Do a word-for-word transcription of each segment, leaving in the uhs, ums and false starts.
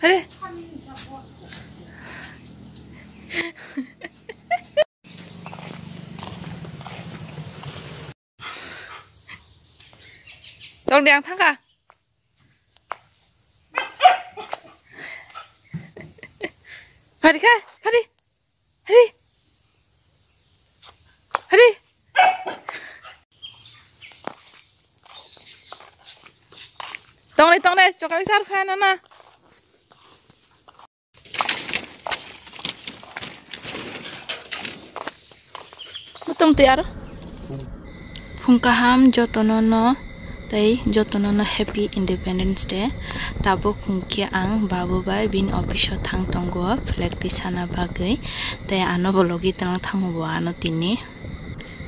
Hare. Tong di ang thangka. Phari kha, phari. Phari. Phari. Tong di, tong di, chocolate sar kha na na. Mutung twi aro. Phung kaham jotono no tei jotono no Happy Independence Day. Tabuk hwnkhe ang babu bai bini office o thang tongo flag tisana bagwi tei ano bo logi twlang thango bo ano tini.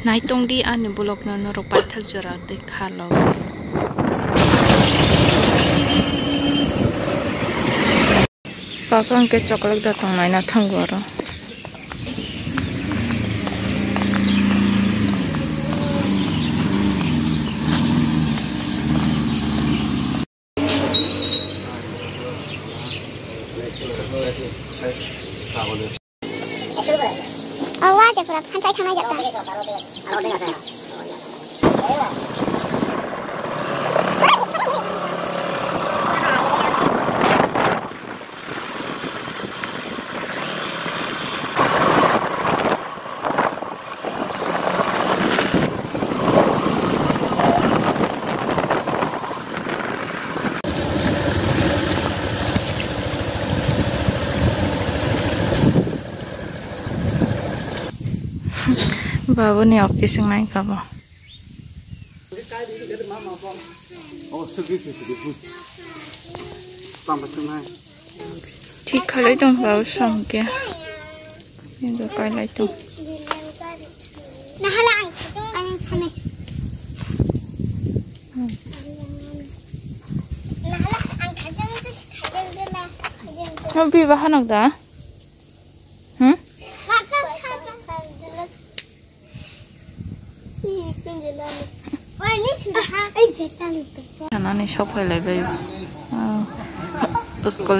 Naitong di ani vlog no norok paithak jora tei kha logi. Kaka hwnkhe chocolate da tong naina thango aro. Awa je pura phanchai thangnai jat ta. Babuni office wngnai kha bo. Thik khalai tong babu song khe. Nini kailai tong. Biba hanok da? Hmm? Sanani sok phai lai bai. Ah, school.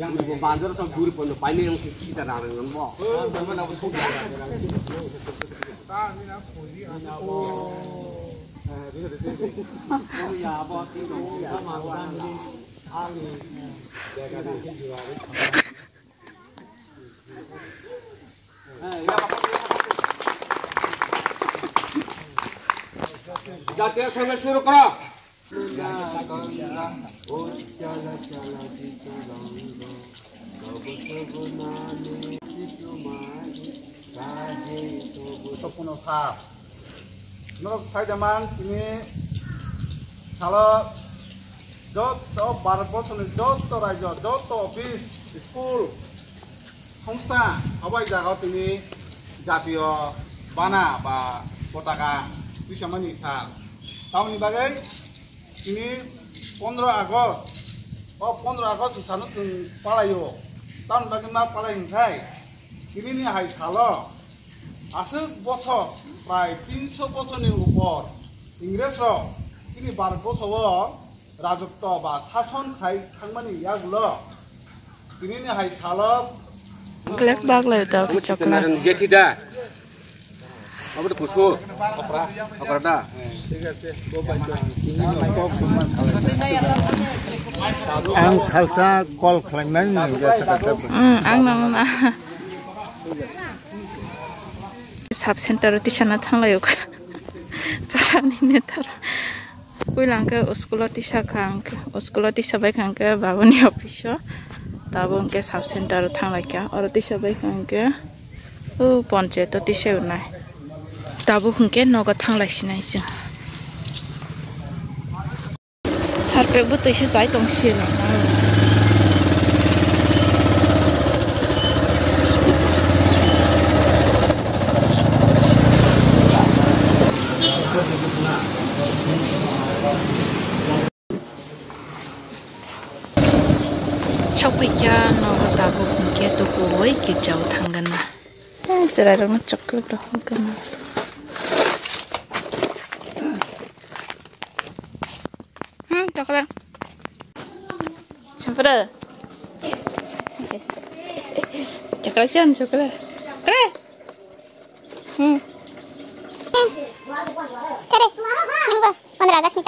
Yang ibu banjar sama guru pun paling yang kita nang nang bo. জাতীয় সঙ্গীত শুরু করো। Sopono sir, norok saida man tini salo joto Bharat borso ni joto rajyo, joto office, school, songstha, obo jaga o tini jatiyo bana ba potaka twisamani sal. Tamoni bagwi tini pondro August, o pondro August swsano chwng palaio. Tamoni bagwi ma palai hwnkhe, tinini hai salo aswk bosor, prai tinso bosorni upor Ingresrok tini Bharat borsao rajotwo ba sason khai thangmani yagulo tinini hai salo. Glek baglai da chokla. Jethi da. Abo to kusu. Okra da. Ang salsa call khlainani. Mm, ang nang na. Sub center o tisana thanglaio. Parani netar. Puila hwnkhe o school o tisa kha hwnkhe, o school o tisa bai kha hwnkhe babuni office o. Tabuk hwnkhe sub center o thanglaikha. Oro tisa bai kha hwnkhe o ponchayat o tisa wnai. Tabuk hwnkhe nogo thanglai sinai chwng. Harpek bo twisa chai tong silo. Sokphaikha nogo tabuk hwnkhe tukuwi girjao thangna. Eh, chwrairokno chocolate rok hwnkhe na. Chakra. Sampura. Chakra chan, chakra. Kre. Hmm. Kre. Nunggu. Pondro August ni